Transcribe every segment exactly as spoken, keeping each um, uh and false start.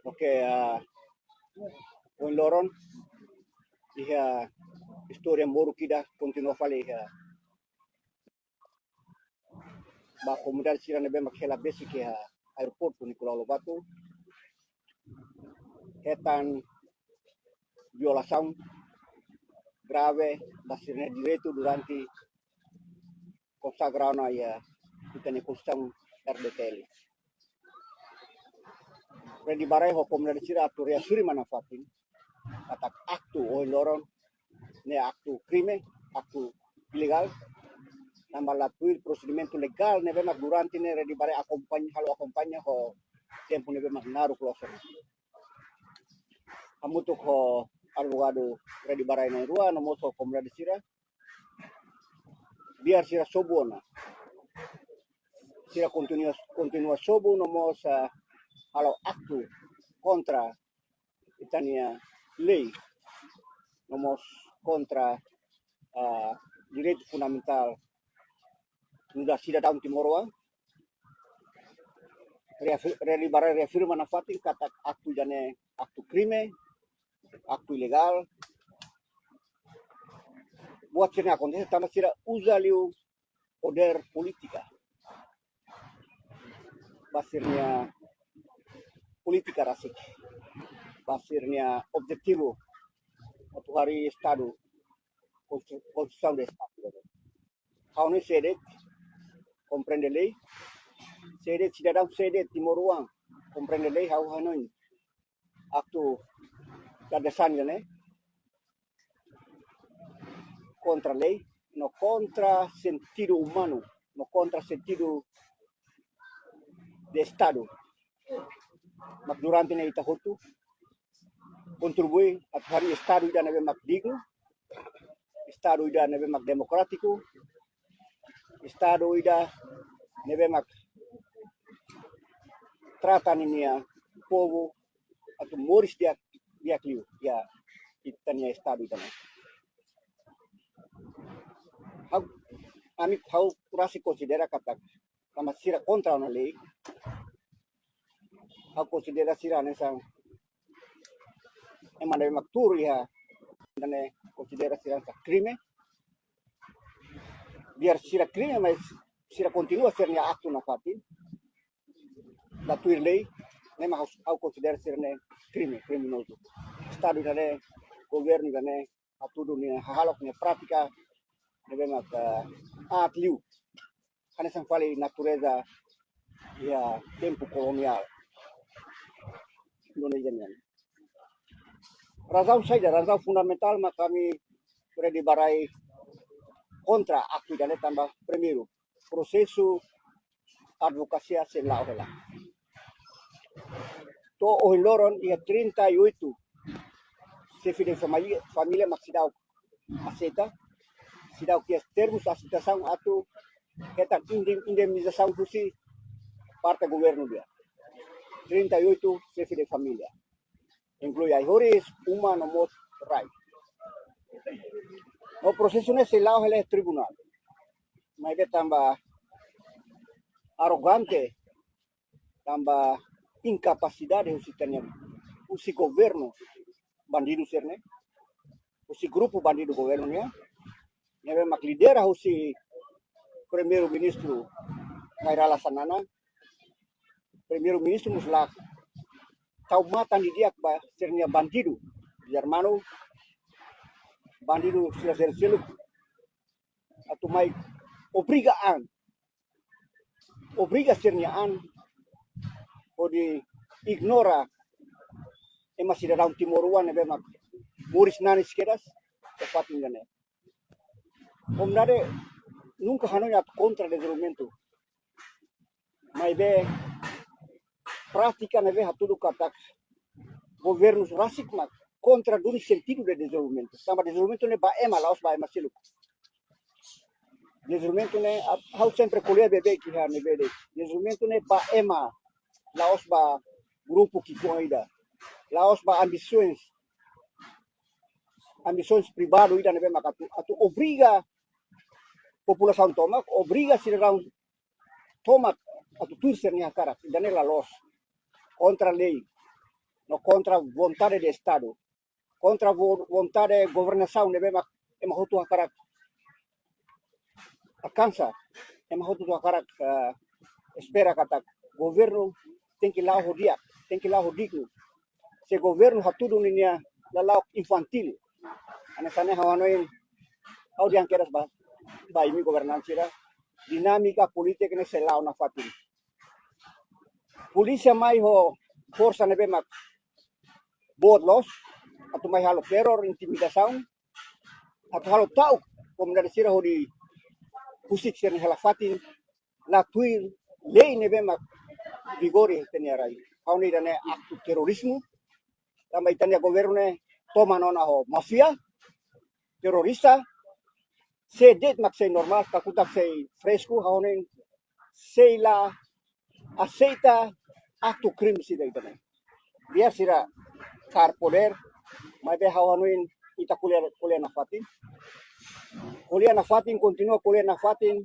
Oke, ah, ohin loron, iha istória moruk ida kontinua fali iha ba komunidade sira ne'ebé mak hela besik iha aeroportu Nicolau Lobato, hetan violasaun grave ba sira-nia direitu durante konsagradu iha ita-nia Konstituisaun R D T L. Rede Barai ho komunidade sira atu reafirma nafatin katak aktu ohin loron ne'e aktu krime, aktu ilegál, tanba la tuir prosedimentu legál ne'ebé mak durante ne'e Rede Barai akompaña, halo akompaña ho tempu ne'ebé mak naruk loos ona. Hamutuk ho advogadu Rede Barai na'in-rua no mós ho komunidade sira, biar sira sobu ona, sira kontinua, kontinua sobu no mós, ah, halo aktu kontra ita-nia lei no mós kontra, ah, direitu fundamentál nu'udar sidadaun timoroan. Reafi-, Rede Barai reafirma nafatin katak aktu ida-ne'e aktu krime, aktu ilegál. Buat sira-ne'e akontese tanba sira uza liu podér polítika ba sira-nia polítika rasik, ba sira-nia objetivu atu harii Estadu, konstru-, konstrusaun de Estadu. Ha'u hanoin sé de'it komprende lei, sé de'it sidadaun, sé de'it timoroan komprende lei, ha'u hanoin aktu dadeer-saan ne'e kontra lei, no kontra sentidu umanu, no kontra sentidu de Estadu. Mak durante ne'e ita hotu kontribui atu harii Estadu ida ne'ebé mak dignu, Estadu ida ne'ebé mak demokrátiku, Estadu ida ne'ebé mak trata ninia povu atu moris di'ak, di'ak liu iha ita-nia Estadu ida-ne'e. Ha'u, ami, ha'u rasik konsidera katak tanba sira kontra ona lei, ha'u konsidera sira hanesan ema ne'ebé mak tuur iha, ne'e konsidera sira hanesan krime. Biar sira krime, mas sira kontinua sira-nia aktu nafatin, la tuir lei, ne'e mak ha'u, ha'u konsidera sira-ne'e krime, kriminozu. Estadu ida-ne'e, governu ida-ne'e, hatudu nia hahalok, nia prátika ne'ebé mak, eh, aat liu. Hanesan fali natureza iha tempu koloniál Indonézia nian. Razaun saida, razaun fundamentál mak ami Rede Barai kontra aktu ida-ne'e tanba, primeiru, prosesu advokasia sei la'o hela. To'o ohin loron iha trinta e oito xefe de família, família mak seidauk aseita, seidauk iha termus aseitasaun atu hetan indem-, indemnizasaun husi parte governu nian. Trinta e oito xefe de família. Inklui ai-horis, uma no mós rai. No prosesu ne'e sei la'o hela iha tribunál. Maibé tanba arrogante, tanba inkapasidade husi ita-nia, husi governu bandidu sira-ne'e, husi grupu bandidu governu nian, ne'ebé mak lidera husi Primeiru-Ministru Kay Rala Xanana, Primeiru-Ministru mós la tau matan didi'ak ba sira-nia bandidu, Germano, bandidu sira seluk-seluk, atu mai obriga an, obriga sira-nia an hodi ignora ema sidadaun timoroan ne'ebé mak moris nanis kedas iha fatin ida-ne'e. Komunidade nunka hanoin atu kontra dezenvolvimentu. Maibé prátika ne'ebé hatudu katak governu rasik mak kontra duni sentidu de dezenvolvimentu. Tanba dezenvolvimentu ne'e ba ema, la'ós ba ema seluk. Dezenvolvimentu ne'e, a-, ha'u sempre ko'alia beibeik iha ne'ebé de'it. Dezenvolvimentu ne'e ba ema, la'ós ba grupu ki'ikoan ida. La'ós ba ambisoens, ambisoens privadu ida ne'ebé mak atu, atu obriga populasaun tomak, obriga sidadaun tomak atu tuir sira-nia hakarak, ida-ne'e la loos. Kontra lei, no kontra vontade de Estadu, kontra vo-, vontade governasaun ne'ebé mak ema hotu hakarak alkansa, ema hotu hakarak, eh, espera katak governu tenke la'o ho di'ak, tenke la'o ho dignu. Se governu hatudu ninia lala'ok infantil, hanesan ne'e ha'u hanoin, ha'u dehan kedas ba, ba imi governante sira, dinámika polítika ne'e sei la'o nafatin. Polísia mai ho forsa ne'ebé mak boot loos, atu mai halo teror, intimidasaun, atu halo ta'uk komunidade sira hodi husik sira-nia hela-fatin, la tuir lei ne'ebé mak vigore iha ita-nia rai. Ha'u hanoin ida-ne'e aktu terorizmu, tanba ita-nia governu ne'e toman ona ho máfia, terorista, sé de'it mak sei normál, kakutak sei fresku, ha'u hanoin sei la aseita aktu krime sira ida-ne'e. Biar sira kaer podér, maibé ha'u hanoin ita ko'alia, ko'alia nafatin. Ko'alia nafatin, kontinua ko'alia nafatin,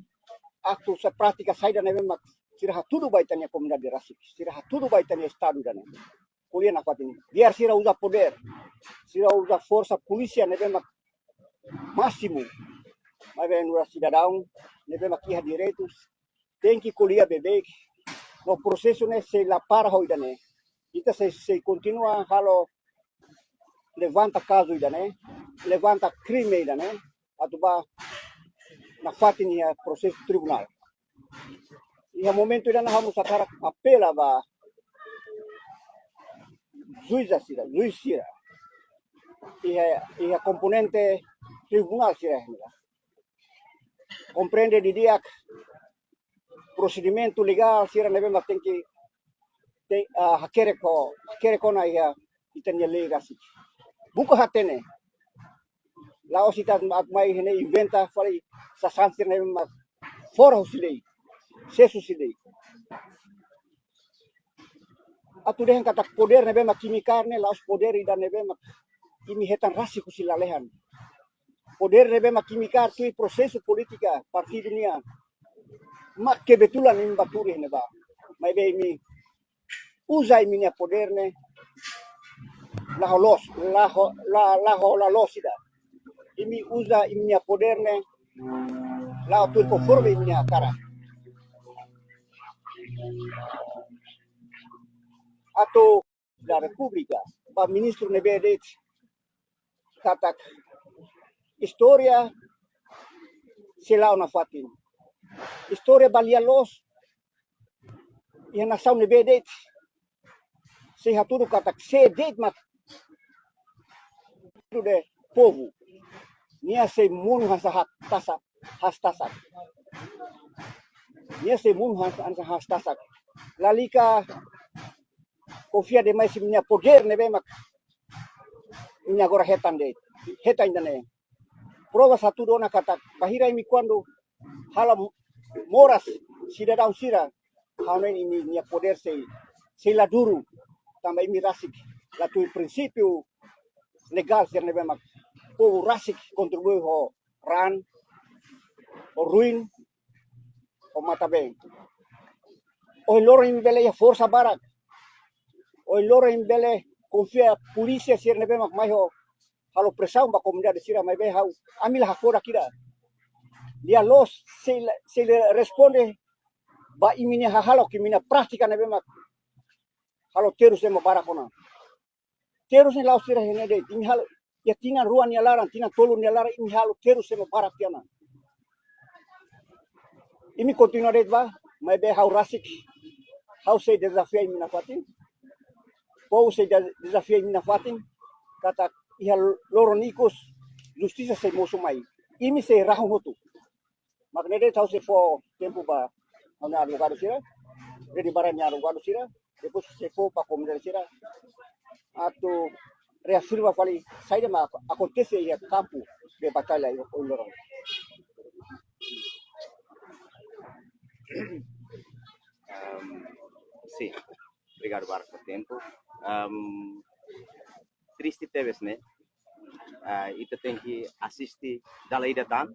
aktu sa prátika saida ne'ebé mak sira hatudu ba ita-nia komunidade rasik, sira hatudu ba ita-nia Estadu ida-ne'e. Ko'alia nafatin. Biar sira uza podér, sira uza forsa polísia ne'ebé mak másimu. Maibé nu'udar sidadaun ne'ebé mak iha direitu, tenke ko'alia beibeik, no prosesu ne'e sei la para ho ida-ne'e. Ita sei, sei kontinua halo levanta kazu ida-ne'e, levanta krime ida-ne'e, atu ba nafatin iha prosesu tribunál. Iha momentu ida-ne'e ha'u mós hakarak apela ba juíza sira, juís sira. Iha, iha komponente tribunál sira ne'e. Komprende didi'ak prosedimentu legál sira ne'ebé mak tenke, te-, ah, hakerek ho, hakerek ona iha ita-nia lei rasik. Buka hatene. La'ós ita atu mai iha ne'e inventa fali sasán sira ne'ebé mak fora husi lei, sees husi lei. Atu dehan katak podér ne'ebé mak imi kaer ne'e la'ós podér ida ne'ebé mak imi hetan rasik husi lalehan. Podér ne'ebé mak imi kaer tuir prosesu polítika partidu nian. Mak kebetulan imi bá tuur iha ne'ebá. Maibé imi uza imi-nia podér ne'e la ho loos, la ho, la, la ho la loos ida. Imi uza imi-nia podér ne'e la'o tuir konforme imi-nia hakarak. Atu da Repúblika, ba ministru ne'ebé de'it katak istória sei la'o nafatin. Istória ba lia-loos iha nasaun ne'ebé de'it sei hatudu katak sé de'it mak de povu. Nia sei monu hanesan hak tasak, hanesan tasak. Nia sei monu hanesan, hanesan tasak. Lalika konfia demais imi-nia podér ne'ebé mak imi agora hetan de'it, hetan ida-ne'e. Prova hatudu ona katak bainhira imi kuandu halo moras sidadaun sira, ha'u hanoin imi-nia podér sei, sei la duru, tanba imi rasik la tuir prinsípiu legál sira ne'ebé mak povu rasik kontribui ho raan, ho ruin, ho matan-been. Ohin loron imi bele iha forsa barak. Ohin loron imi bele konfia polísia sira ne'ebé mak mai ho halo presaun ba komunidade sira, maibé ha'u, ami la hakfodak ida. Lia-loos sei la, sei la responde ba imi-nia hahalok, imi-nia prátika ne'ebé mak halo terus ema barak ona. Terus ne'e la'ós sira iha ne'e de'it, imi halo, iha tinan rua nia laran, tinan tolu nia laran, imi halo terus ema barak tiha ona. Imi kontinua de'it bá, maibé ha'u rasik, ha'u sei dezafia imi nafatin. Povu sei de-, dezafia imi nafatin, katak iha loron ikus, justisa sei mosu mai. Imi sei rahun hotu. Mak ne'e de'it ha'u sei fó tempu ba ha'u-nia advogadu sira, Rede Barak nia advogadu sira, depois sei fó ba komunidade sira, atu reafirma fali saida mak akontese iha kampu de batalla iha ohin loron. Ahm, sin, obrigadu barak ba tempu. Ahm, triste tebes, ne'e? Ah, ita tenke asiste dala ida tan,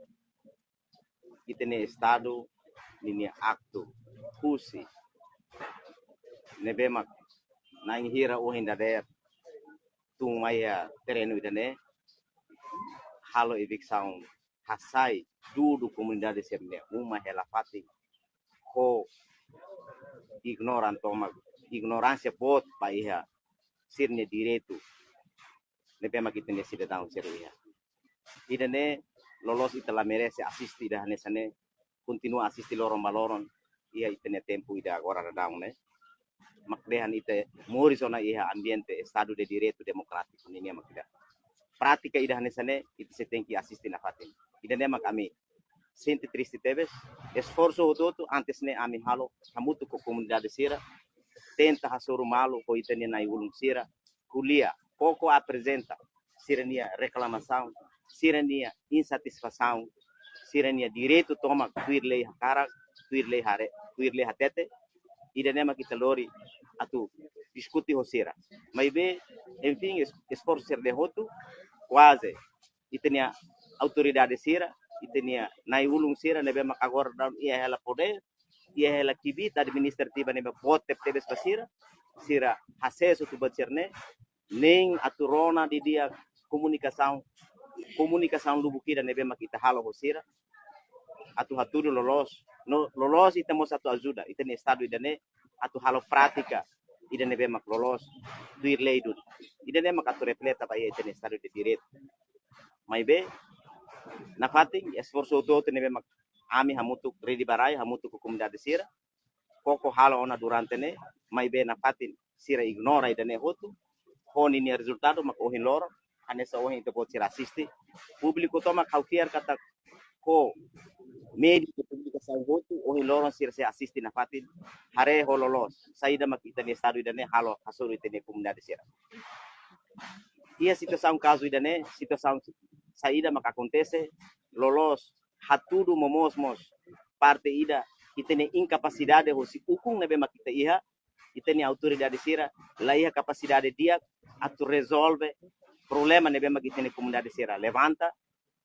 ita-nia Estadu ninia aktu husi ne'ebé mak na'in hira ohin dadeer tun mai iha terrenu ida-ne'e, halo eviksaun, hasai dudu komunidade sira-nia uma hela fatin ho ignoran tomak, ignoránsia boot ba iha sira-nia direitu ne'ebé mak ita-nia sidadaun sira iha. Ida-ne'e loloos ita la merese asiste ida hanesan ne'e, kontinua asiste loron ba loron, iha ita-nia tempu ida agora daudaun ne'e. Mak dehan ita moris ona iha ambiente Estadu de Direitu Demokrátiku ninia mak ida. Prátika ida hanesan ne'e, ita sei tenke asiste nafatin. Ida-ne'e mak ami sente triste tebes, esforsu hotu-hotu antes ne'e ami halo, hamutuk ho komunidade sira, tenta hasoru malu ho ita-nia na'i-ulun sira, ko'alia, koko aprezenta sira-nia reklamasaun, sira-nia insatisfasaun, sira-nia direitu tomak tuir lei hakarak, tuir lei hare-, tuir lei hatete, ida-ne'e mak ita lori atu diskute ho sira. Maibé, enfin, es-, esforsu sira-ne'e hotu, kuaze ita-nia autoridade sira, ita-nia na'i-ulun sira ne'ebé mak agora daudaun iha hela podér, iha hela kbiit administrativa ne'ebé boot tebetebes ba sira, sira hasees hotu buat sira-ne'e, nein atu rona didi'ak komunikasaun, komunikasaun lubuk ida ne'ebé mak ita halo ho sira, atu hatudu loloos, no loloos ita mós atu ajuda ita-nia Estadu ida-ne'e atu halo prátika ida ne'ebé mak loloos tuir lei duni. Ida-ne'e mak atu refleta ba iha ita-nia Estadu de Direitu. Maibé, nafatin, esforsu hotu-hotu ne'ebé mak ami hamutuk Rede ba Rai, hamutuk ho komunidade sira, koko halo ona durante ne'e, maibé nafatin sira ignora ida-ne'e hotu, ho ninia rezultadu mak ohin loron, hanesan ohin ita-boot sira asiste, públiku tomak ha'u fiar katak ho meiu de komunikasaun hotu, ohin loron sira sei asiste nafatin, haree ho loloos saida mak ita-nia Estadu ida-ne'e halo hasoru ita-nia komunidade sira. Iha situasaun kazu ida-ne'e, situasaun saida mak akontese, loloos hatudu momoos mós parte ida ita-nia inkapasidade hosi ukun ne'ebé mak ita iha, ita-nia autoridade sira la iha kapasidade di'ak atu rezolve problema ne'ebé mak ita-nia komunidade sira levanta,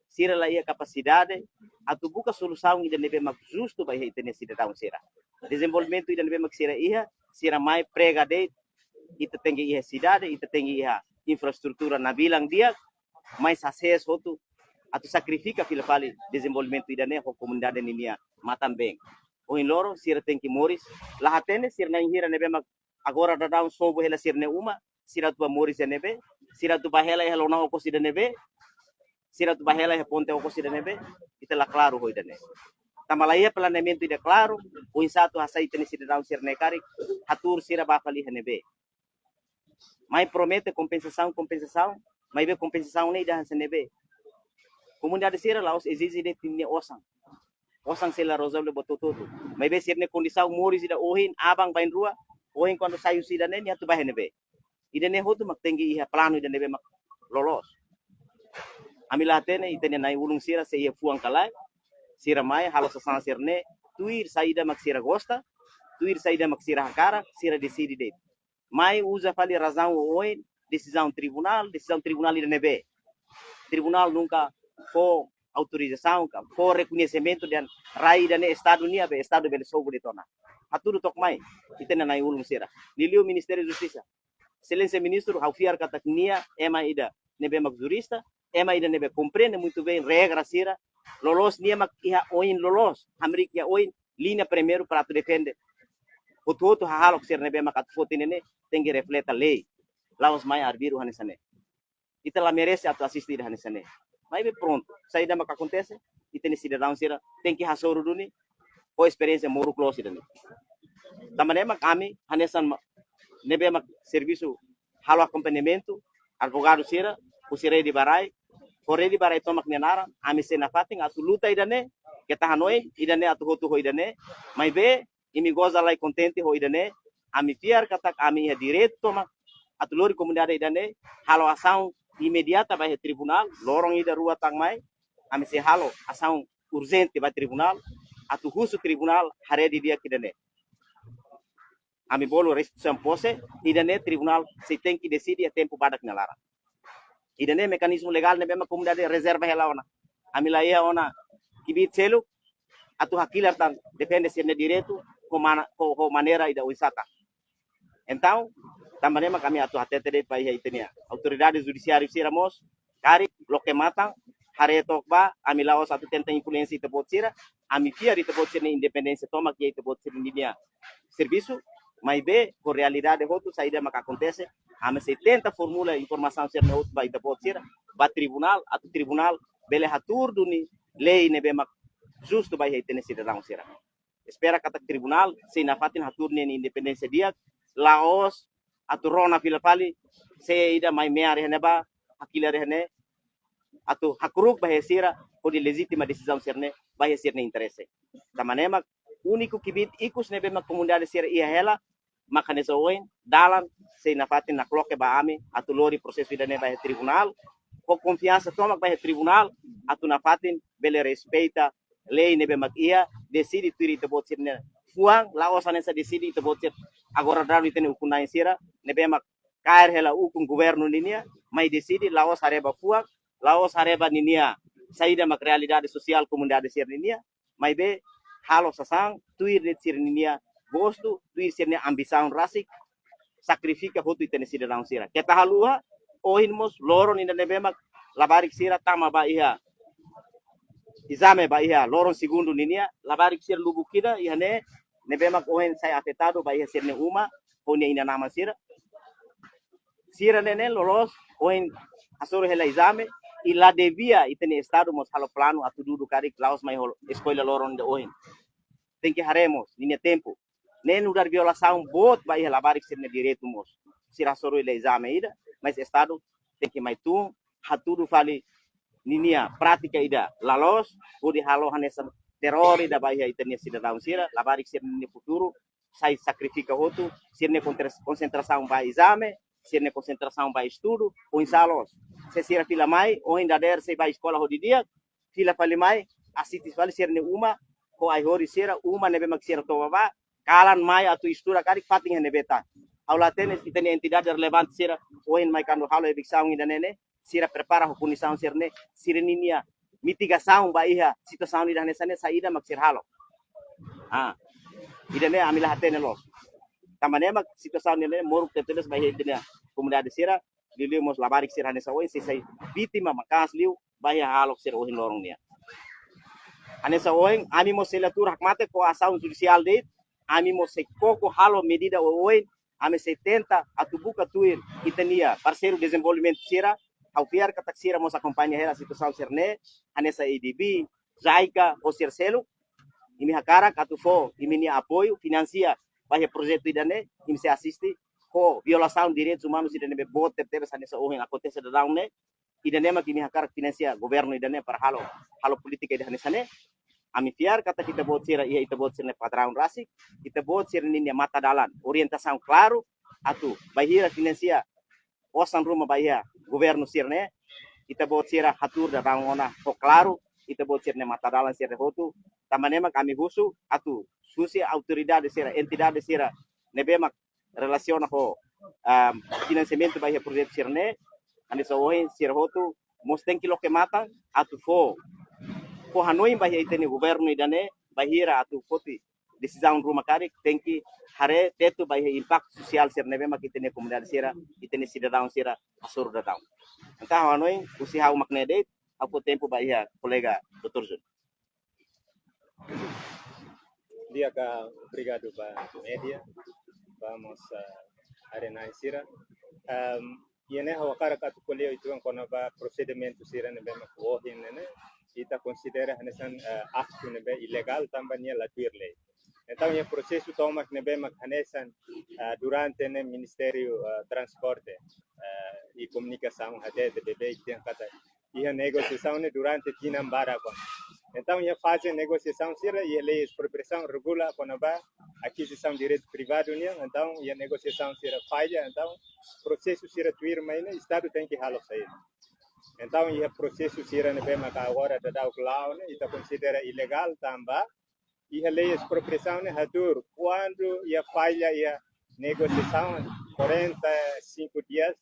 sira la iha kapasidade atu buka solusaun ida ne'ebé mak justu ba iha ita-nia sidadaun sira. Dezenvolvimentu ida ne'ebé mak sira iha, sira mai prega de'it, ita tenke iha sidade, ita tenke iha infraestrutura nabilan di'ak, mais hasees hotu atu sakrifika fila fali dezenvolvimentu ida-ne'e ho komunidade ninia matan-been. Ohin loron sira tenke moris, la hatene sira na'in hira ne'ebé mak agora daudaun sobu hela sira-nia uma, sira atu bá moris iha ne'ebé, sira atu bá hela iha lona okos ida ne'ebé, sira atu bá hela iha ponte okos ida ne'ebé, ita la klaru ho ida-ne'e. Tanba la iha planeamentu ida klaru, oinsá atu hasai ita-nia sidadaun sira-ne'e karik, hatuur sira bá fali iha ne'ebé. Mai promete kompensasaun, kompensasaun, maibé kompensasaun ne'e ida hanesan ne'ebé. Komunidade sira la'ós ezije de'it ninia osan. Osan sei la rezolve buat hotu-hotu. Maibé sira-nia kondisaun moris ida ohin, aban, bainrua, ohin kuandu sai husi ida-ne'e, nia atu bá iha ne'ebé. Ida-ne'e hotu mak tenke iha planu ida ne'ebé mak loloos. Ami la hatene ita-nia na'i-ulun sira sei iha fuan ka lae, sira mai halo sasán sira-ne'e, tuir saida mak sira gosta, tuir saida mak sira hakarak, sira deside de'it. Mai uza fali razaun oioin, desizaun tribunál, desizaun tribunál ida ne'ebé. Tribunál nunka fó autorizasaun ka fó rekoñesimentu dehan rai ida-ne'e Estadu nian, be Estadu bele sobu de'it ona. Hatudu took mai, ita-nia na'i-ulun sira. Liuliu Ministériu Justisa. Exelénsia Ministru, ha'u fiar katak nia ema ida ne'ebé mak jurista, ema ida ne'ebé komprende muito bem regra sira, loloos nia mak iha oin loloos, hamriik iha oin, liña primeiru para atu defende. Hotu-hotu hahalok sira ne'ebé mak atu foti ne'e ne'e, tenke refleta lei. La'ós mai arbiru hanesan ne'e. Ita la merese atu asiste ida hanesan ne'e. Maibé prontu, saida mak akontese, ita-nia sidadaun sira tenke hasoru duni, ho esperiénsia moruk loos ida-ne'e. Tanba ne'e mak ami, hanesan ma-, ne'ebé mak servisu halo akompañamentu, advogadu sira, husi Rede ba Rai, ho Rede ba Rai tomak nia naran, ami sei nafatin atu luta ida-ne'e, keta hanoin, ida-ne'e atu hotu ho ida-ne'e, maibé, imi goza lai kontente ho ida-ne'e, ami fiar katak ami iha direitu tomak, atu lori komunidade ida-ne'e, halo asaun imediata ba iha tribunál, loron ida rua tan mai, ami sei halo asaun urjente ba tribunál, atu husu tribunál haree didi'ak ida-ne'e. Ami bolu restituisaun pose, ida-ne'e tribunál sei tenke deside iha tempu badak nia laran. Ida-ne'e mekanizmu legál ne'ebé mak komunidade rezerva hela ona. Ami la iha ona kbiit seluk atu hakilar tan defende sira-nia direitu ho mana-, ho, ho maneira ida oinsá tan. Entaun, tanba ne'e mak ami atu hatete de'it ba iha ita-nia autoridade judisiáriu sira mós, karik loke matan, haree took ba, ami la'ós atu tenta influensia ita-boot sira, ami fiar ita-boot sira-nia independénsia tomak iha ita-boot sira-nia servisu, maibé ho realidade hotu saida mak akontese, ami sei tenta formula informasaun sira-ne'e hotu ba ita-boot sira, ba tribunál, atu tribunál bele hatuur duni lei ne'ebé mak justu ba iha ita-nia sidadaun sira. Espera katak tribunál sei nafatin hatuur nia independénsia di'ak, la'ós atu rona fila fali, se ida mai me'ar iha ne'ebá, hakilar iha ne'e, atu hakru'uk ba iha sira, hodi lejitima desizaun sira-ne'e, ba iha sira-nia interese. Tanba ne'e mak úniku kbiit ikus ne'ebé mak komunidade sira iha hela, mak hanesan ohin, dalan sei nafatin nakloke ba ami, atu lori prosesu ida-ne'e ba iha tribunál, ho konfiansa tomak ba iha tribunál, atu nafatin bele respeita lei ne'ebé mak iha, deside tuir ita-boot sira-nia fuan, la'ós hanesan deside ita-boot sira agora daudaun ita-nia ukun-na'in sira, ne'ebé mak kaer hela ukun governu ninian, mai deside la'ós haree ba fuan, la'ós haree ba ninia saida mak realidade sosiál komunidade sira ninian, maibé halo sasán tuir de'it sira ninia gostu, tuir sira-nia ambisaun rasik, sakrifika hotu ita-nia sidadaun sira. Keta haluha, ohin mós loron ida ne'ebé mak labarik sira tama ba iha ezame ba iha loron segundu ninian, labarik sira lubuk ida iha ne'e, ne'ebé mak ohin sai afetadu ba iha sira-nia uma, ho nia inan-aman sira. Sira ne'e ne'e loloos, ohin hasoru hela ezame, i la devia ita-nia Estadu mós halo planu atu dudu karik la'ós mai halo eskola loron ida ohin. Tenke haree mós ninia tempu. Ne'e nu'udar violasaun boot ba iha labarik sira-nia direitu mós. Sira hasoru hela ezame ida, mas Estadu tenke mai tun, hatudu fali ninia prátika ida la loos, hodi halo hanesan teror ida ba iha ita-nia sidadaun sira, labarik sira-nia futuru, sai sakrifika hotu, sira-nia kontra-, konsentrasaun ba ezame, sira-nia konsentrasaun ba estudu, oinsá loos. Se sira fila mai, ohin dadeer sei ba eskola ho di'ak, fila fali mai, asiste fali sira-nia uma, ho ai-horis sira, uma ne'ebé mak sira toba ba, kalan mai atu estuda karik fatin iha ne'ebé tan. Ha'u la hatene ita-nia entidade relevante sira, ohin mai kuandu halo eviksaun ida-ne'e ne'e, sira prepara ho punisaun sira-ne'e, sira ninia mitigasaun ba iha situasaun ida hanesan ne'e saida mak sira halo. Ah, ida-ne'e ami la hatene loos. Tanba ne'e mak situasaun ida-ne'e moruk tebes ba iha ita-nia komunidade sira, liuliu mós labarik sira hanesan ohin sei sai vítima maka'as liu ba iha hahalok sira ohin loron nian. Hanesan ohin, ami mós sei la tuur hakmatek ho asaun judisiál de'it, ami mós sei koko halo medida oioin, ami sei tenta atu buka tuir ita-nia parseiru dezenvolvimentu sira, ha'u fiar katak sira mós akompaña hela situasaun sira-ne'e, hanesan A D B, JICA, ho sira seluk, imi hakarak atu fó imi-nia apoiu finansia ba iha projetu ida-ne'e, imi sei asiste, ho violasaun direitus umanus ida ne'ebé boot tebetebes hanesan ohin akontese daudaun ne'e, ida-ne'e mak imi hakarak finansia governu ida-ne'e para halo, halo polítika ida hanesan ne'e. Ami fiar katak ita-boot sira iha ita-boot sira-nia padraun rasik, ita-boot sira ninia matadalan, orientasaun klaru, atu bainhira finansia osan ruma ba iha governu sira-ne'e, ita-boot sira hatuur daudaun ona ho klaru, ita-boot sira-nia matadalan sira hotu, tanba ne'e mak ami husu atu husi autoridade sira, entidade sira ne'ebé mak relasiona ho, ah, finansiamentu ba iha projetu sira-ne'e, hanesan ohin sira hotu mós tenke loke matan atu fó, fó hanoin ba iha ita-nia governu ida-ne'e, bainhira atu foti desizaun ruma karik, tenke haree tetu ba iha impaktu sosiál sira ne'ebé mak ita-nia komunidade sira, ita-nia sidadaun sira hasoru daudaun. Entaun ha'u hanoin, husi ha'u mak ne'e de'it, ha'u fó tempu ba iha kolega doutór Júnior. Di'ak, obrigadu ba média, ba mós, ah, arena sira. Ehm, iha ne'e ha'u hakarak atu ko'alia uitoan kona-ba prosedimentu sira ne'ebé mak ohin ne'e ne'e, ita konsidera hanesan, eh, aktu ne'ebé ilegál tanba nia la tuir lei. Entaun, iha prosesu tomak ne'ebé mak hanesan, eh, durante ne'e Ministériu, eh, Transporte, eh, i Komunikasaun hatete beibeik dehan katak iha negosiasaun ne'e durante tinan barak ona. Entaun, iha faze negosiasaun sira, iha lei espropriasaun regula kona-ba akizisaun direitu privadu nian, entaun, iha negosiasaun sira falla, entaun, prosesu sira tuirmai ne'e, Estadu tenke halo saida. Entaun, iha prosesu sira ne'ebé maka agora daudaun klaru ne'e, ita konsidera ilegál tanba iha lei espropriasaun ne'e hatudu, kuandu iha falla iha negosiasaun, quarenta e cinco dias,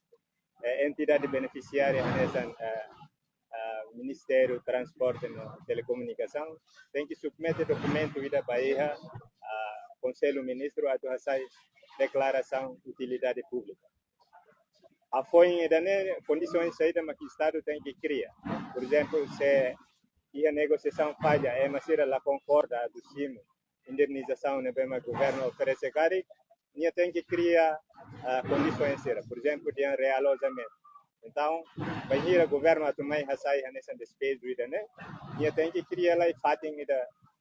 eh, entidade benefisiária hanesan, eh, eh, Ministériu Transporte no Telekomunikasaun, tenke submete dokumentu ida ba iha, eh, Konsellu Ministru atu hasai deklarasaun utilidade públika. Hafoin ida-ne'e, kondisaun saida mak Estadu tenke kria. Por ezemplu, se iha negosiasaun falla, ema sira la konkorda atu simu indemnizasaun ne'ebé mak governu oferese karik, nia tenke kria, ah, kondisaun sira. Por ezemplu, dehan realojamentu. Entaun, bainhira governu atu mai hasai hanesan despeju ida-ne'e, nia tenke kria lai fatin ida,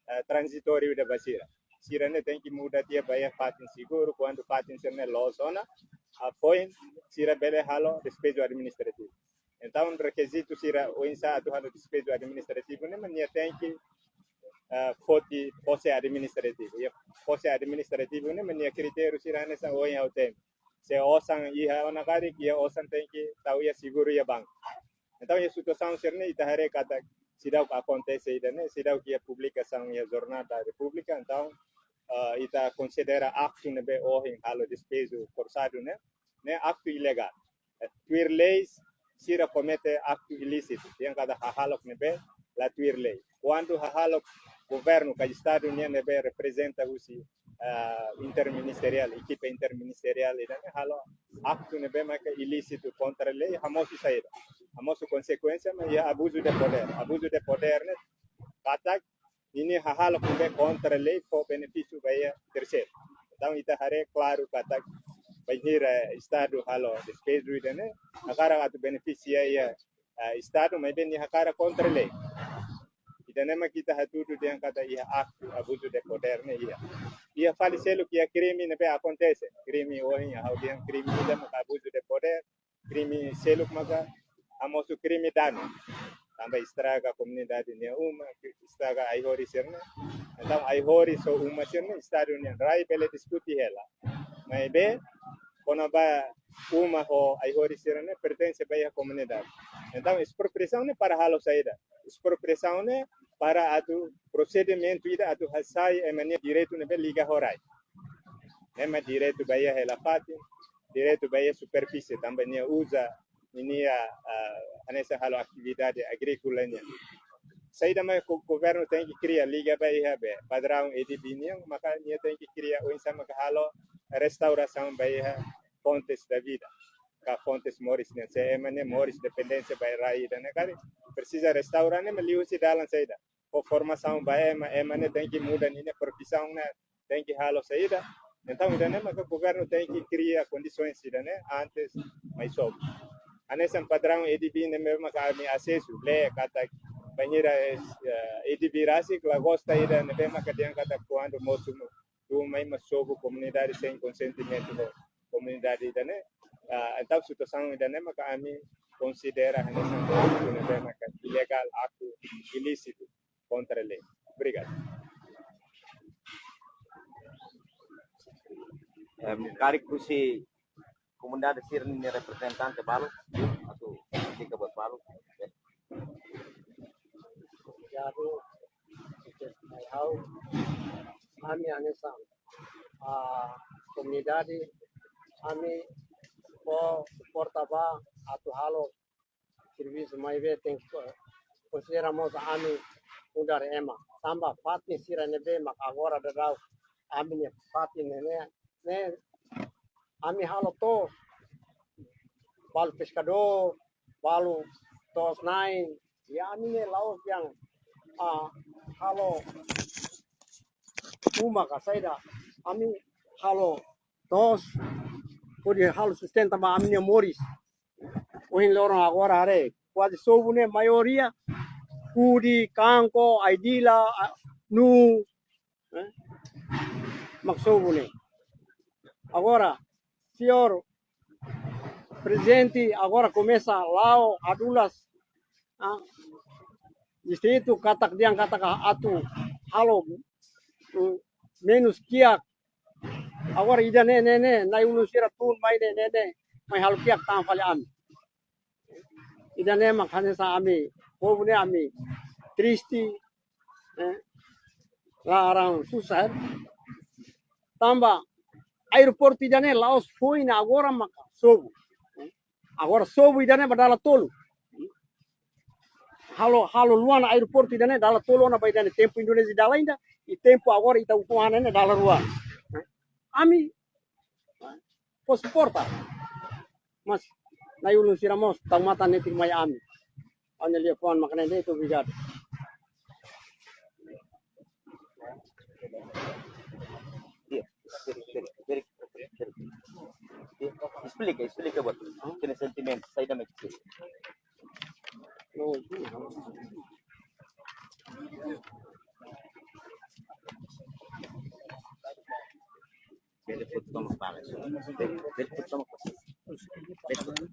ah, tranzitóriu ida ba sira. Sira-ne'e tenke muda tiha ba iha fatin seguru, kuandu fatin sira-ne'e loos ona, hafoin sira bele halo despeju administrativu. Entaun, rekizitu sira oinsá atu halo despeju administrativu ne'e, mak nia tenke, eh, foti pose administrativu. Iha pose administrativu ne'e, mak nia kritériu sira hanesan ohin ha'u temi. Se osan iha ona karik, iha osan tenke tau iha seguru iha banku. Entaun, iha situasaun sira-ne'e, ita haree katak seidauk akontese ida-ne'e, seidauk iha publikasaun iha Jornál da Repúblika, entaun, eh, ita konsidera aktu ne'ebé ohin halo despeju forsadu ne'e, ne'e aktu ilegál. Eh, tuir lei, sira komete aktu ilísitu, dehan katak hahalok ne'ebé la tuir lei. Kuandu hahalok governu ka Estadu nian ne'ebé reprezenta husi, ah, interministeriál, ekipa interministeriál ida-ne'e halo aktu ne'ebé maka ilísitu kontra lei, hamosu saida? Hamosu konsekuénsia mak iha abuzu de podér. Abuzu de podér ne'e katak ninia hahalok ne'ebé kontra lei fó benefísiu ba iha terseiru. Entaun, ita haree klaru katak bainhira Estadu halo despeju ida-ne'e, hakarak atu benefisia iha, eh, Estadu, maibé nia hakarak kontra lei. Ida-ne'e mak ita hatudu dehan katak iha aktu abuzu de podér ne'e iha. Iha fali seluk iha krime ne'ebé akontese. Krime ohin ha'u dehan krime ida maka abuzu de podér, krime seluk maka hamosu krime danu. Tanba estraga komunidade nia uma, estraga ai-horis sira-ne'e. Entaun, ai-horis ho uma sira-ne'e, Estadu nian rai bele diskute hela. Maibé, kona-ba uma ho ai-horis sira-ne'e pertense ba iha komunidade. Entaun, espropriasaun ne'e para halo saida? Espropriasaun ne'e para atu prosedimentu ida atu hasai ema nia direitu ne'ebé liga ho rai. Ema direitu ba iha hela fatin, direitu ba iha superfísie, tanba nia uza ninia, ah, hanesan halo atividade agríkola nian. Saida mak go-, governu tenke kria liga ba iha be padraun ADB nian, maka nia tenke kria oinsá maka halo restaurasaun ba iha fontes da vida, ka fontes moris nian. Se ema ne'e moris dependénsia ba rai ida-ne'e karik, presiza restaura ne'e, mak liuhusi dalan saida? Ho formasaun ba ema, ema ne'e tenke muda ninia profisaun ne'e, tenke halo saida. Entaun, ida-ne'e maka governu tenke kria kondisaun ida-ne'e antes mai sobu. Hanesan padraun ADB ne'ebé maka ami asesu, lee katak bainhira, eh, ADB rasik la gosta ida ne'ebé maka dehan katak kuandu mosu no tu mai mak sobu komunidade sein konsentimentu ho komunidade ida-ne'e. Ah, entaun, situasaun ida-ne'e maka ami konsidera hanesan aktu ne'ebé maka ilegál, aktu ilísitu kontra lei. Obrigadu. Em, karik husi komunidade sira-nia reprezentante balu, atu esplika buat balu. Obrigadu. Mai ha'u, ami hanesan, ah, komunidade, ami fó suporta ba atu halo servisu, maibé tenke ko-, konsidera mós ami nu'udar ema. Tanba fatin sira ne'ebé mak agora daudaun ami-nia fatin ne'e, ne'e, ne'e ami halo to'os, balu peskadór, balu to'os-na'in, ya ami ne'e la'ós yang, ah, halo uma ka saida, ami halo to'os hodi halo sustenta ba ami-nia moris. Ohin loron agora haree, kuaze sobu ne'e maioria hudi, kanko, ai-dila, a-, nuu, eh, mak sobu ne'e. Agora, señór Prezidente, agora komesa la'o hadulas, ah, distritu katak dehan katak atu halo, mm, menus kiak. Agora ida-ne'e, ne'e, ne'e, na'i-ulun sira tun mai ne'e, ne'e, ne'e, mai halo kiak tan fali ami. Ida-ne'e mak hanesan ami, povu ne'e ami triste, eh, Laran susar. Tanba aeroportu ida-ne'e la'ós foin, agora maka sobu. Agora sobu ida-ne'e ba dala tolu. Halo, halo luan aeroportu ida-ne'e dala tolu ona ba ida-ne'e, tempu Indonézia dala ida, i tempu agora ita ukun hanesan ne'e dala rua. Ami fó suporta. Mas nai ulun sira mós tau matan netik mai ami. Ha'u-nia liafuan mak ne'e de'it, obrigadu. Iya, iya, iya, iya. Iya, esplika, esplika buat. Tiene sentimentu, saida mak esplika. Bele foto toma para. Bele, bele foto toma para. Bele foto.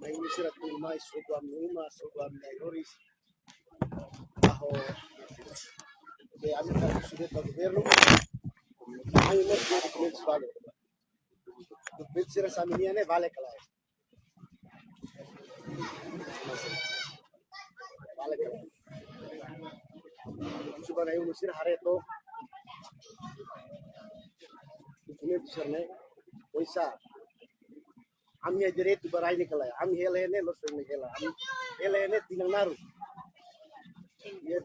Mai sira tuirmai, sobu ami-nia uma, sobu ami-nia oan. Aho, ke ami ta sudah tahu governu. Ami mau buat dokumentu sebagai. Dokumentu sira-ne'e ami-nia ne'e vale ka lae. Vale ka lae. Sudah na ulun sira haree took. Dokumentu sira-ne'e. Oinsá. Ami-nia direitu ba rai ne'e ka lae. Ami hela ne'e, loos ne'e hela. Ami hela ne'e tinan naruk. Ya,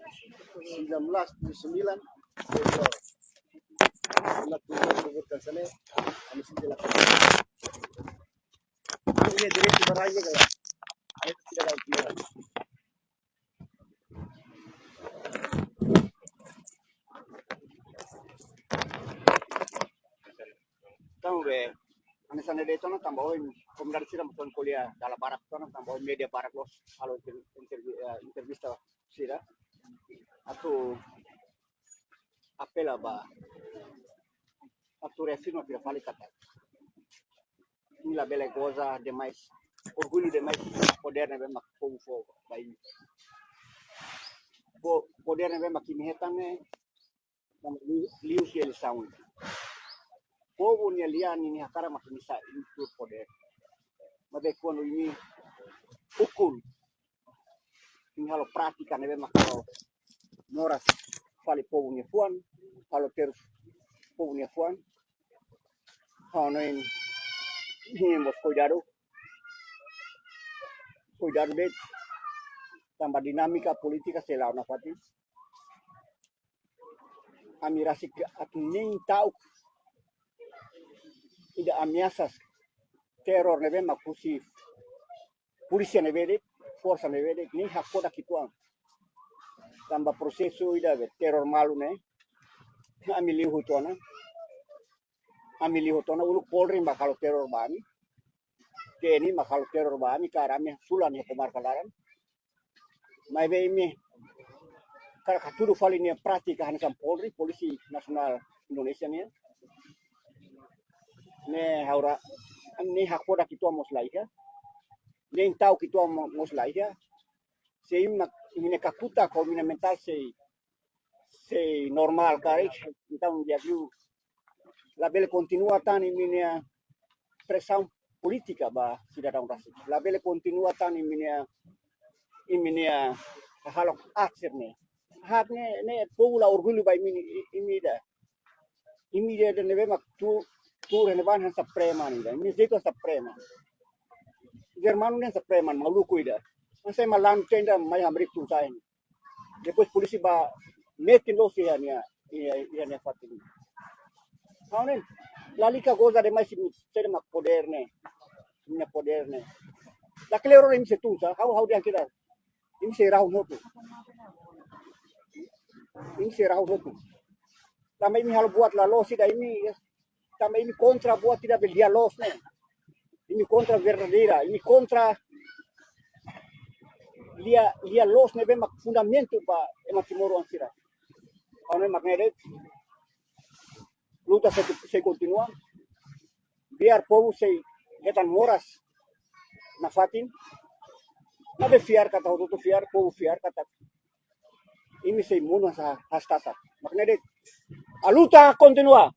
sembilan belas tujuh sembilan. Anak tujuh sebutkan sana. Ami sudah lakukan. Ami-nia direitu ba rai ne'e ka lae. Ami tidak ada. Entaun, be, hanesan ne'e de'it ona tanba ohin, komunidade sira mak ko'alia dala barak ona tanba ohin média barak loos halo inter-, intervi-, eh, entrevista sira. Atu apela ba, atu reafirma fila fali katak imi labele goza demais, orgullu demais podér ne'ebé mak povu fó ba imi. Po-, podér ne'ebé mak imi hetan ne'e, liu, liuhusi eleisaun. Povu nia lian ninia hakarak mak imi sa'e, imi tuur podér. Maibé kuandu imi ukun, imi halo prátika ne'ebé mak halo moras fali povu nia fuan, halo terus povu nia fuan. Ha'u hanoin, imi mós kuidadu. Kuidadu de'it. Tanba dinámika polítika sei la'o nafatin. Ami rasik atu nein ta'uk ida ameasas teror ne'ebé mak husi polísia ne'ebé de'it, forsa ne'ebé de'it, nein hakfodak uitoan. Tanba prosesu ida be teror malu ne'e, ami liu hotu ona. Ami liu hotu ona, uluk Polri mak halo teror ba ami. T N I mak halo teror ba ami, karik ami sulan iha komarka laran. Maibé imi hakarak hatudu fali nia prátika hanesan Polri, Polisi Nasionál Indonézia nian. Ne'e ha'u hanoin, nein hakfodak uitoan mós la iha. Nein ta'uk uitoan mo-, mós la iha. Se imi mak, imi-nia kakutak ho imi-nia mentál sei, sei normál karik, entaun di'ak liu labele kontinua tan imi-nia presaun polítika ba sidadaun rasik. Labele kontinua tan imi-nia, imi-nia hahalok aat sira-ne'e. Aat ne'e, ne'e povu la orgullu ba imi, imi ida. Imi ida ne'ebé mak tuur, tuur iha ne'ebá hanesan preman ida. Imi jeitu hanesan preman. Germanu ne'e hanesan preman, maluku ida. Hanesan ema lanu tenda mai hamriik tun-sa'e. Depois polísia bá metin loos iha nia, iha, iha nia fatin. Ha'u hanoin, lalika goza demais imi, sira mak podér ne'e. Imi-nia podér ne'e. Lakleur imi sei tun sá, ha'u, ha'u dehan katak imi sei rahun hotu. Imi sei rahun hotu. Tanba imi halo buat la loos ida, imi, tanba imi kontra buat ida be lia-loos ne'e. Imi kontra verdadeira, imi kontra lia, lia-loos ne'ebé mak fundamentu ba ema timoroan sira. Ha'u hanoin mak ne'e de'it, luta sei, sei kontinua. Biar povu sei hetan moras nafatin. Maibé fiar katak, hotu-hotu fiar, povu fiar katak imi sei monu hanesan, hanesan tasak. Mak ne'e de'it. A luta continua.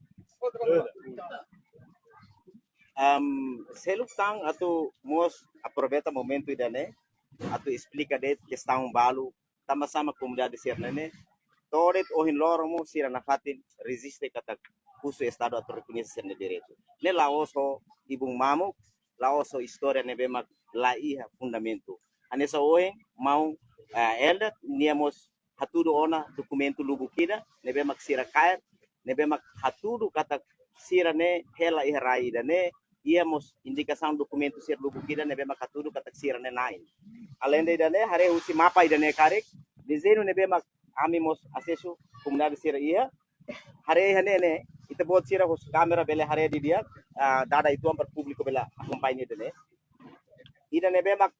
Am, seluk tan atu mós aproveita momentu ida-ne'e atu esplika de'it kestaun balu tanba sá mak komunidade sira-ne'e, to'o de'it ohin loron mós sira nafatin reziste katak husu Estadu atu rekoñese sira-nia direitu. Ne'e la'ós ho ibun mamuk, la'ós ho istória ne'ebé mak la iha fundamentu. Hanesan ohin maun, eh, Elder, nia mós hatudu ona dokumentu lubuk ida ne'ebé mak sira kaer, ne'ebé mak hatudu katak sira-ne'e hela iha rai ida-ne'e, iha mós indikasaun dokumentu sira lubuk ida ne'ebé mak hatudu katak sira-ne'e na'in. Aleinde ida-ne'e, haree husi mapa ida-ne'e karik, dezeñu ne'ebé mak ami mós asesu komunidade sira iha, haree iha ne'e ne'e, ita-boot sira husi kámera bele haree didi'ak, ah, dada uitoan para públiku bele akompaña ida-ne'e. Ida ne'ebé mak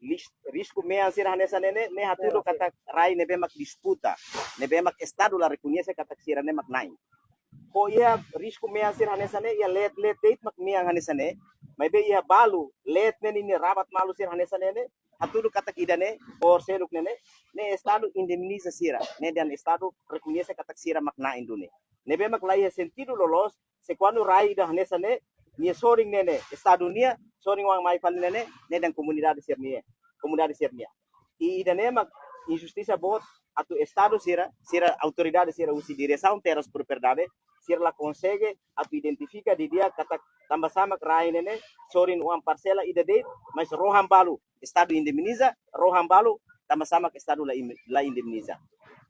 lis-, risku mean sira hanesan ne'e ne'e, ne'e hatudu katak rai ne'ebé mak disputa, ne'ebé mak Estadu la rekoñese katak sira-ne'e mak na'in. Ho iha risku mean sira hanesan ne'e, iha leet-leet de'it mak mean hanesan ne'e, maibé iha balu, leet ne'e ninia rabat malu sira hanesan ne'e ne'e, hatudu katak ida-ne'e, or seluk ne'e ne'e, ne'e Estadu indemniza sira, ne'e dehan Estadu rekoñese katak sira mak na'in duni. Ne'ebé mak la iha sentidu loloos, se kuandu rai ida hanesan ne'e, nia sorin ne'e ne'e Estadu nian, sorin oan mai fali ne'e ne'e, ne'e dehan komunidade sira-nian, komunidade sira-nian. I ida-ne'e mak injustisa boot atu Estadu sira, sira autoridade sira husi diresaun terras propriedade, sira la konsege atu identifika didi'ak katak tanba sá mak rai ne'e ne'e, sorin oan parsela ida de'it, mas rohan balu Estadu indemniza, rohan balu tanba sá mak Estadu la im-, la indemniza.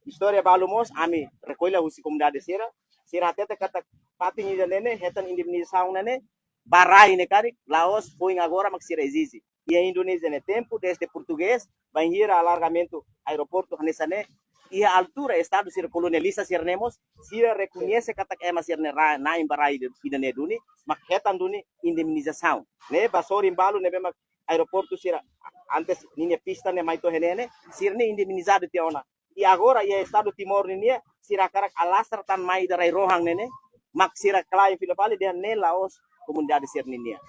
Istória balu mós, ami rekolla husi komunidade sira, sira hatete katak fatin ida-ne'e ne'e, hetan indemnizasaun ne'e ne'e, ba rai ne'e karik, la'ós foin agora mak sira ezije. Iha Indonézia nia tempu, dezde portugés, bainhira alargamentu aeroportu hanesan ne'e, iha altura Estadu sira kolonialista sira-ne'e mós, sira rekoñese katak ema sira-ne'e ra-, na'in ba rai ida-ne'e duni, mak hetan duni indemnizasaun. Ne'e ba sorin balu ne'ebé mak aeroportu sira antes ninia pista ne'e mai to'o iha ne'e ne'e, sira-ne'e indemnizadu tiha ona. I agora iha Estadu Timor ninian, sira hakarak alastra tan mai ida rai rohan ne'e ne'e, mak sira klaim fila fali dehan ne'e la'ós komunidade sira-ninian.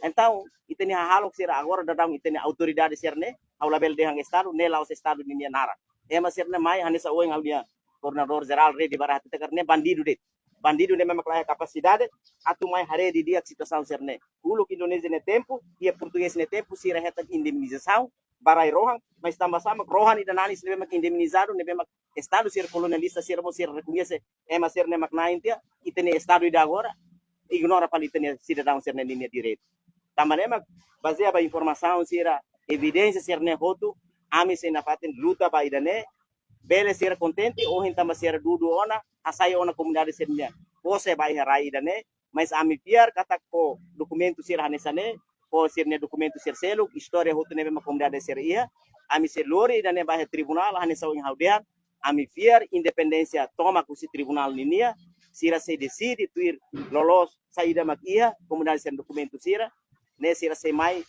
Entaun, ita-nia hahalok sira agora daudaun ita-nia autoridade sira-ne'e, ha'u labele dehan Estadu, ne'e la'ós Estadu ninia naran. Ema sira-ne'e mai hanesan ohin ha'u-nia koordenadór jerál Rede Barra hatete katak ne'e bandidu de'it. Bandidu ne'ebé mak la iha kapasidade atu mai haree didi'ak situasaun sira-ne'e. Uluk Indonézia nia tempu, iha portugés nia tempu, sira hetan indemnizasaun ba rai rohan, mas tanba sá mak rohan ida nanis ne'ebé mak indemnizadu, ne'ebé mak Estadu sira kolonialista sira mós sira rekoñese ema sira-ne'e mak na'in tiha, ita-nia Estadu ida agora ignora fali ita-nia sidadaun sira-ne'e ninia direitu. Tanba ne'e mak bazeia ba informasaun sira, evidénsia sira-ne'e hotu, ami sei nafatin luta ba ida-ne'e, bele sira kontente, ohin tanba sira dudu ona, hasai ona komunidade sira-nia pose ba iha rai ida-ne'e, mas ami fiar katak ho dokumentu sira hanesan ne'e, ho sira-nia dokumentu sira seluk, istória hotu ne'ebé mak komunidade sira iha, ami sei lori ida-ne'e ba iha tribunál, hanesan ohin ha'u dehan, ami fiar independénsia tomak husi tribunál ninian, sira sei deside tuir loloos saida mak iha komunidade sira dokumentu sira, ne'e sira sei mai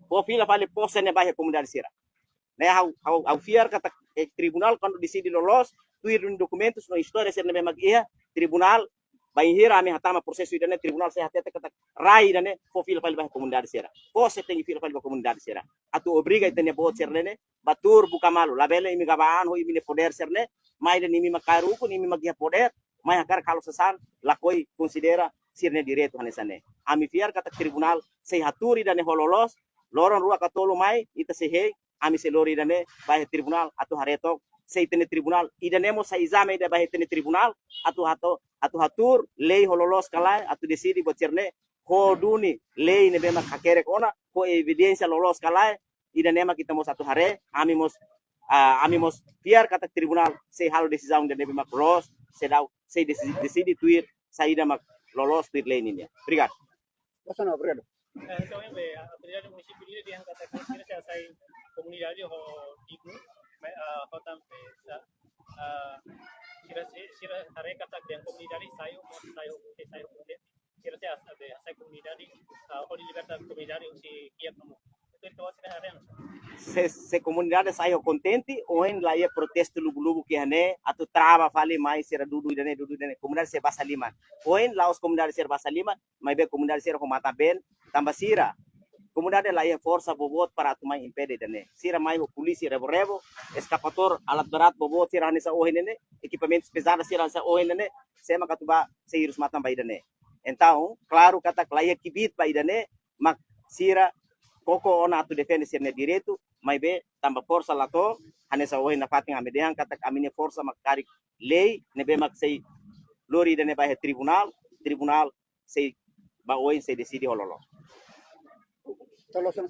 fó fila fali pose ne'e ba iha komunidade sira. Ne'e ha'u, ha'u, ha'u fiar katak, eh, tribunál kuandu deside loloos, tuir duni dokumentus no istória sira ne'ebé mak iha, tribunál, bainhira ami hatama prosesu ida-ne'e, tribunál sei hatete katak rai ida-ne'e fó fila fali ba komunidade sira. Pose tenke fila fali ba komunidade sira. Atu obriga ita-nia boot sira-ne'e, ba tuur buka malu, labele imi gaba an ho imi-nia podér sira-ne'e, mai dehan imi mak kaer ukun, imi mak iha podér, mai hakarak halo sasán, lakohi konsidera sira-nia direitu hanesan ne'e. Ami fiar katak tribunál sei hatuur ida-ne'e ho loloos, loron rua ka tolu mai, ita sei hein, ami sei lori ida-ne'e ba iha tribunál atu haree took se ita-nia tribunál ida-ne'e mós sai ezame ida ba iha ita-nia tribunál atu hatu-, atu hatuur lei ho loloos ka lae, atu deside buat sira-ne'e ho duni lei ne'ebé mak hakerek ona, ho evidénsia loloos ka lae, ida-ne'e mak ita mós atu haree, ami mós, ah, ami mós fiar katak tribunál sei halo desizaun ida ne'ebé mak loos, seidauk, sei desi-, deside tuir saida mak loloos tuir lei ninian. Obrigadu. Boa noite, obrigadu. Eh, entaun, eh, autoridade munisípiu dehan katak sira sei hasai komunidade ho dignu, mas, ah, ho tan, eh, sa-, ah, sira, sira, sira haree katak dehan komunidade sai ho, sai ho, sai ho, sira sei hasai, hasai komunidade, ah, hodi liberta komunidade husi kiak nomu. Entaun, sira haree. Se, se komunidade sai ho kontente, ohin la iha protestu lubuk-lubuk iha ne'e, atu trava fali mai sira dudu ida-ne'e, dudu ida-ne'e. Komunidade sei basa liman. Ohin la'ós komunidade sira basa liman, maibé komunidade sira ho matan-been, tanba sira. Komunidade la iha forsa boboot para atu mai impede ida-ne'e. Sira mai ho polísia rebo-rebo, eskavatór, alat berat boboot sira hanesan ohin ne'e ne'e, ekipamentus pezadu sira hanesan ohin ne'e ne'e, sé mak atu bá sei hirus matan ba ida-ne'e. Entaun klaru katak laiha kbiit ba ida-ne'e, mak sira koko ona atu defende sira-nia direitu, maibé tanba forsa la to'o, hanesan ohin nafatin ami dehan katak ami-nia forsa mak karik lei ne'ebé mak sei lori ida-ne'e ba iha tribunál, tribunál sei ba oin sei deside ho loloos. Tolosan.